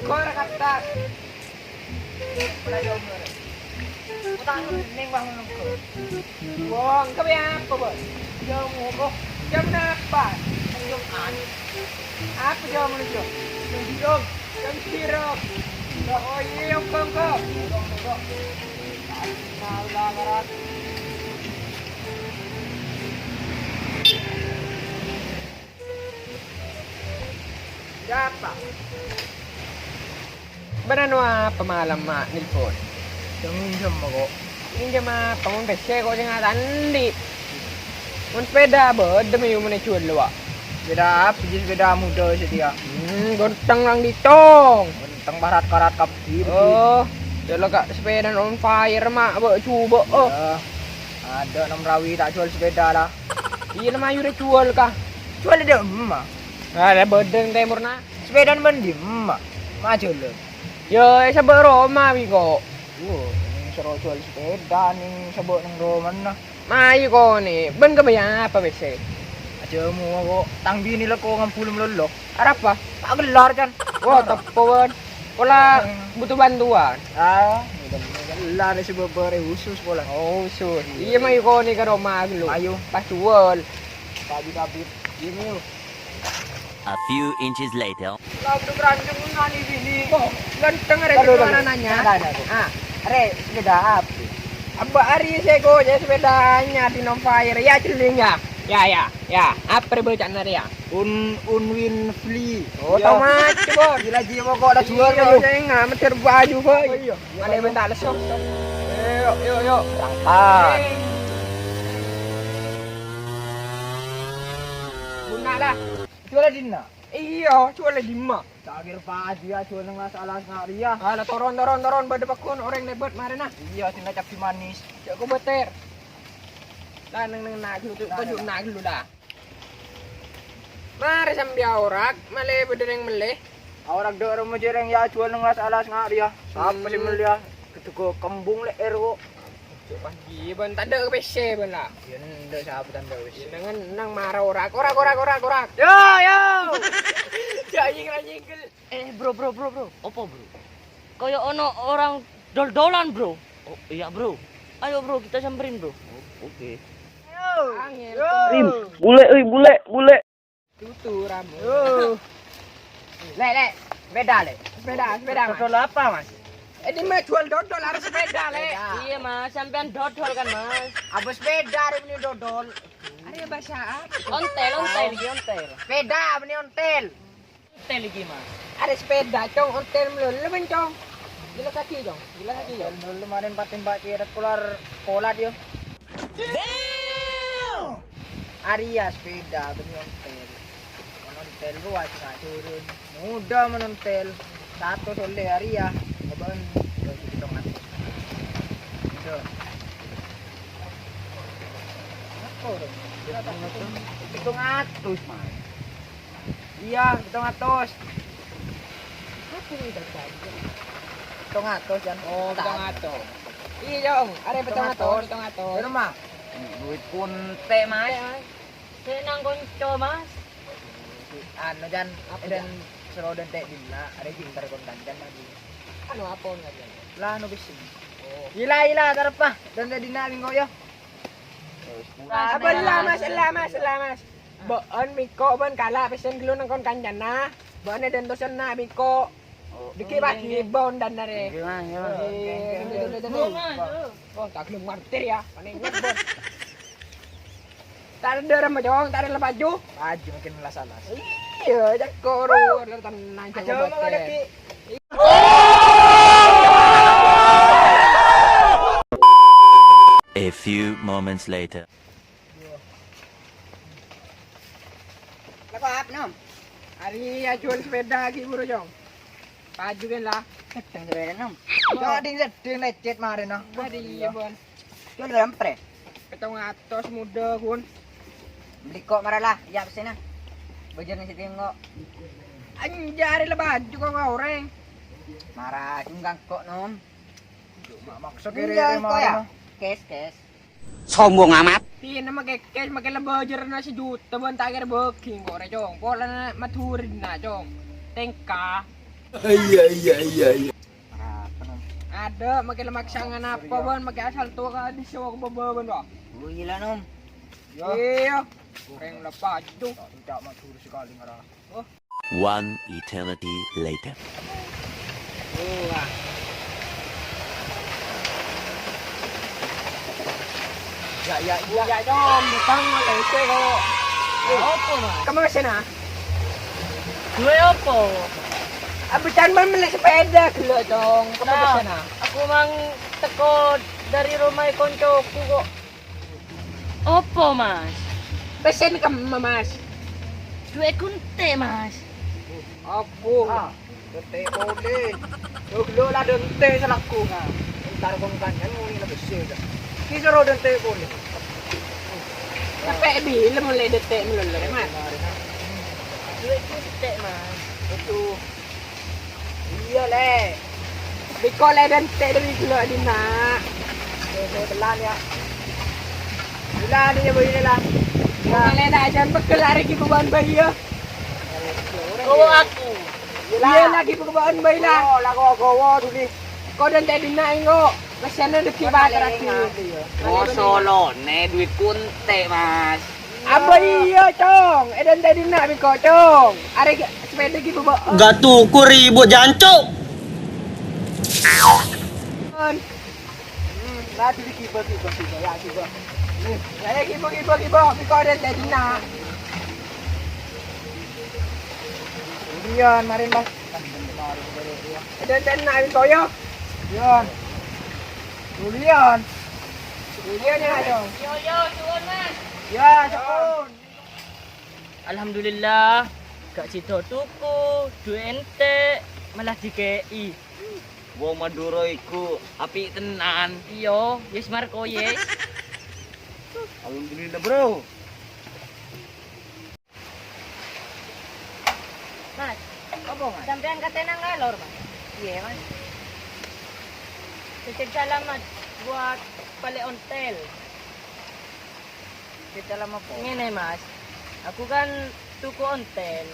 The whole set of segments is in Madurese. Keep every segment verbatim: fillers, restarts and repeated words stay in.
Ora katas. Ora jawab. Utang ning wah nunggu. Wong, kau apa, Bos? Jam apa? Jam berapa? Jam Jumat. Apa jam menuju? Jam Jumat. Jam Jumat. Oh iya, kau, kau. Malah, malah. Siapa? Bâ'na no apa malem, Ma', nelpon? Jhâ' ngènjhâm, kok. Ngènjhâm apa? Mon pèssè kok sè ngata' andi'. Mon sepèda, bâdâ mè' yu mon èjhuwâl, Wa'. Sepèda apa, Ji? Sepèda muda satèya. Hmm, ghânteng lang ditong. Ghânteng parat-parat kabbhi, Ji. Oh, ya lo, Ka', sepèdana on fire, Ma', bâ' jhubâ', oh. Iyâ. Adâ' nom rawi ta' jhuwâl sepèda, la. Iyâ, la mayu rè jhuwâl, Ka'. Jhuwâl dâ' emma. Adâ' bâdâ neng tèmorna. Sepèdana bân dimma? Ma' jhâlân. Yâ, è sabâ' roma, wi, kok. Wo, neng soro jhuwâl sepèda, neng sabâ' neng romana. Mayu konè, bân kabâjâ apa pèssè? Ajâ mowa, kok. Tang binè la ko ngambulem lolo. Arapa? Ta' kellar, Can. Wah, teppo, bân. Pola butuh bantuan. Ah, kellar sè bâbârâ khusus pola. Oh, khusus. Iyâ, mayu konè ka roma ghâllu. Ayo. Pas jhuwâl. Tabit-tabit. Iyâ, mayu. A few inches later. Lah, udah keranjang nani bini. Kok ganteng arè. Taruh, taruh. Nanya. Ada, ada, ada. Ah, arè, sepèda apa? Abâ' arè sè ko, ya, sepèda anyar di nom fire. Ya, celing, ya. Ya, ya, ya. Apa bâca'na rè, ya? Un, Unwin Fli. Oh, ya. Tau macem, Bos. Gila, gila, kok ada jual, iyâ, kok. Saya nggak meter baju, boy. Oh, iyâ. Anè bentar, lesu. Yuk, yuk, yuk. Berangkat. Bunna lah. Jual dinna? Iyâ, jual dimma? Cagir padi ya, jual neng las-alas nga' rèya. Alah, toron, toron, toron. Bâdâ pagghun orèng lèbât marèna. Iyâ, dinna cabbhi manis. Jhâ' kobâtèr. Lah, neng, neng, na' ghâllu, nah, tojhu' nah. Na' ghâllu, lah. Marè sampèyan aorak, malè bâdâ rèng mellè. Aorak dâ' remma jhâreng ya juwâl neng las-alas nga' rèya. Sapa sè mellèya? Ghedegghâ kembung lè'èr, kok. Cok, pas iyâ, bân, tadâ' pèssè, bân, la. Iyâ, endâ' sapa tadâ' pèssè. Neng, neng, mara orak, orak, orak, orak, orak. Yo, yo. Jhâ' nyèngkel-nyèngkel. Eh, bro, bro, bro, bro. Opo, bro? Kayak ono orang dol-dolan, bro. Oh, iya, bro. Ayo, bro, kita samperin, bro. Oh, oke. Angèl. Rim, bule, oi, bule, bule. Tutu rambut. Yo. Lè', lè'. Sepèda, lè'. Sepèda, sepèda, Mas. Dodol apa, Mas? Eh, dimma juwâl dodol, arè sepèda, lè'. Sepèda. Iya, Mas. Sampèyan dodol kan, Mas? Apa sepèda arè mènè dodol? Arè bhâsa apa? Ontel, ontel, iki ontel. Sepèda mènè ontel. Ontel iki, Mas. Arè sepèda, Cong, ontel melolo, bân, Cong. Jelas lagi, Cong. Jelas lagi, Cong. Ontel melolo, marèn patè mbak cèrèt keluar kolat, yo. Arèya sepèda, bânnè ontel. Mon ontel rowa sè ngaturun. Muda mon ontel. Satos ollè arèya. Kobân, dua juta pitung atus. Muda. Apa, Bro? Pitung atus, Mas. Iya, pitung atus. Apa ini tadi? Pitung atus, Jan. Oh, pitung atus. Iya, Jong. Ada pitung atus, pitung atus. Pitung atus. Di rumah? Duit pun teh, Mas. Teh, Mas. Saya nang konco, Mas. Anu, Jan. Apa, Jan? Sero dan teh dinna, ada pinter kontan, Jan, lagi. Anu, apa, Jan? Lah, anu, bising. Oh. Ila, ila, tarpa. Dan teh dinna, bingko, ya. Abâ' la, Mas, la, Mas, la, Mas. Bâ'ân bingko bâ'ân kala' pèssèna ghâllu neng kon-kancana. Bâ'ân èdântosanna bingko. Dhâggi' paghi bâ'ân dânna rè. Ngghi, Mas, ngghi, Mas. Eh, betul, betul, betul. Oh, ta' ghellem martir ya. Paning inget, Bos. Ta' ada rem, Jong, ta' ada baju. Baju makin las-alas. Iya, cakko, ro, tenang, aja cakko, mau baca. Lagi. A few moments later. Lako apa, Nom? Arèya juwâl sepèda ghi' buru, Jong. Paju kan lah. Seddheng sepèda, Nom. Jong, ading seddheng lecet marèna. Ading, iya, Bon. Juwâl berapa, Pre? Pitung atus muda, Gun. Beli kok marah lah, ya pesen ah. Bajârna sè tengok. Anjay, arè la baju kok orèng. Marah, sungkan kok, Nom. Cuma maksa kere. Enggak, kok ya? Cash, cash. Sombong amat. Pina make cash, make la bajârna sejuta, bân ta' kèra bâghi kok rè, Cong. Polana Madhurâ dinna', Cong. Tengka. Iya, iya, iya, iya. Adâ', make lemak sangan apa, bân? Make asal towa ka dissa' ka bâbâ, bân, wah. Oh, iya lah, Nom. Iya. Orèng lepas tuh. Tak, tak, Madhurâ sekali ngarah. Oh. One eternity later. Oh, wah. Ya, ya, iya. Ya, Cong, butang, lese kok. Eh, apa, Mas? Kemana sih, nah? Duwe apa? Abican man meli sepeda gelo, Cong. Kemana sih, nah? Aku mang teko dari rumah koncoku kok. Apa, Mas? Pesen kemma, Mas? Duwe kunte, Mas. Aku. Ah. Dente' polè. Lo, lo la dente' salaku, nah. Entar kong kanyan muni la bessè, dah. Ki soro dente' polè. Sampè' bilâ molè dente' malolo, Mas? Duwe kunte', Mas. Itu. Iya, Lè'. Biko lè' dente' dâri ghellu' dinna'. Tuh, tuh, telan, ya. Gila, dia, boy, ini lah. Ya. Lè' ta' ajân pegghel arè ki bâbâ'ân bhâi, ya. Kowo aku. Iya, lagi pegghel bâbâ'ân bhâi, lah. Oh, lah, kowo, kowo, duli. Ko dente' dinna', engko'. Kasihan dâggi' pater lagi. Oh, solone duit kunte', Mas. Apa iya, Cong? È dente' dinna' biko, Cong. Arè sepeda ki bâbâ'ân. Gak tukur ribut, jancuk. Hmm, tadi di kiba, kiba, kiba, ya, kiba. Nih, saya kiba, kiba, kiba, biko dente' dinna'. Kemudian, marin, Mas. È dente' dinna' biko, ya. Yan. Julian. Julian ya, Cong. Yo, yo, suwun, Mas. Ya, suwun. Alhamdulillah, gak sida tuku, duwe ente', malah dike'i. Wong Madura iku api' tenan. Iya, yes, Marco, yes. Alhamdulillah, Bro. Mas. Apa, Mas? Sampèyan katè nang ngalor, Mas? Iya, Mas. Titip salam, Mas, buat Pale Ontel. Titip salam apa? Ngene, Mas. Aku kan tuku ontel.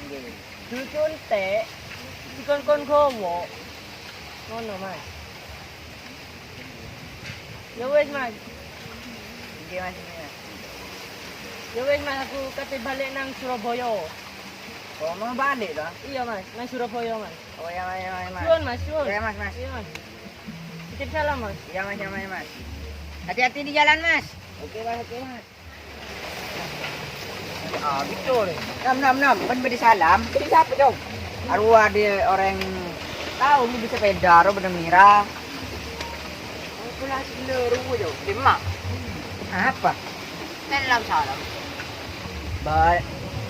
Nggih. Duitku entek, dikon-kon gowo. Ngono, Mas. Ya wes, Mas. Nggih, Mas, nggih, Mas. Ya wes, Mas, aku kate balik nang Surabaya. Oh, mau balik, toh? Iya, Mas, nang Surabaya, Mas. Oh, ya, Mas, ya, Mas, ya, Mas. Suwun, Mas, suwun. Ya, Mas, Mas. Iya, Mas. Titip salam, Mas. Iya, Mas, ya, Mas, ya, Mas. Hati-hati di jalan, Mas. Oke, Mas, oke, Mas. Ah, gitu, deh. Nam, nam, nam. Kan beri salam. Beri siapa, Cong? Arowa di orang tahu, lu bisa sepeda, ro bener mira. Aku lah sila ruwo, Cong. Terima. Apa? Salam, salam. Ba-,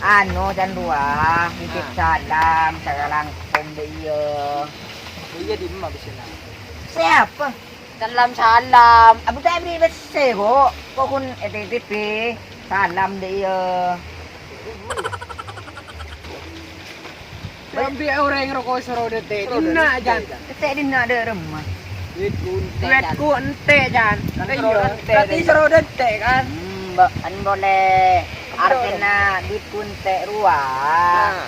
anu, can rowa, nitip salam, sakalangkong dek iya. Oh iya, di emak bisa, nah. Siapa? Salam, salam. Abu tak beri bese kok. Kok kun E T T P? Salam dek iya. Sambi oreng roko soro dete. Dinna, Jan. Dete dinna de remma. Duitku ente, Jan. Duitku ente, Jan. Kan iya. Soro dete, berarti Jan. Soro dete, kan? Hmm, mbak, kan boleh. Artena duitku ente rowa. Nah.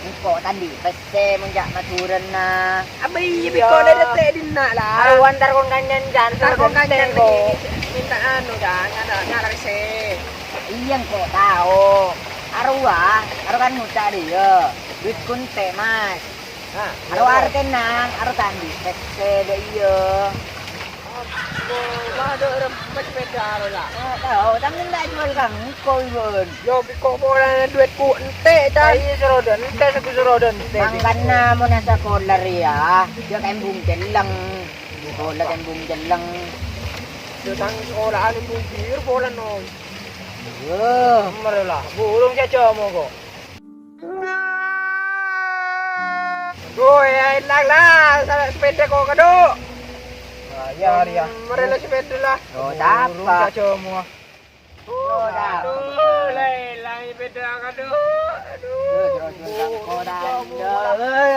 Engko' tadi pesse mon ja' Madhurâna. Apa iya, biko dete dinna, lah. Arowa entar kon kanyan, Jan. Entar kon kanyan, soro dete, kok. Minta anu, Jan. Ngala-, ngala rese. Iya, engko' tao. Arowa, aro kan nguca' diyâ. Duitku ente, Mas. Nah, aro iya, artena, aro tadi pesse dek iya. Apa? Wah, ada rempet sepeda aro, lah. Oh, tao, tapi ndak jual kang, kok, Ibon. Yo, biko polana duitku ente, Cang. Iya, seroda ente, saku seroda ente. Mangkana mon asa kolar ya, ya kembung jeleng. Bola kembung jeleng. Yo, tang sekolahan kembung biru bola, no. Wah. Mare lah, burung saja mau kok. Duh, ya, ilang lah, sampai sepeda kok, aduh. Wah, iya, iya. Mari lah sepeda lah. Oh, burung apa? Saja mau. Oh, aduh, lah, ilang sepeda, aduh. Aduh. Terus, terus, terus, burung saja mau.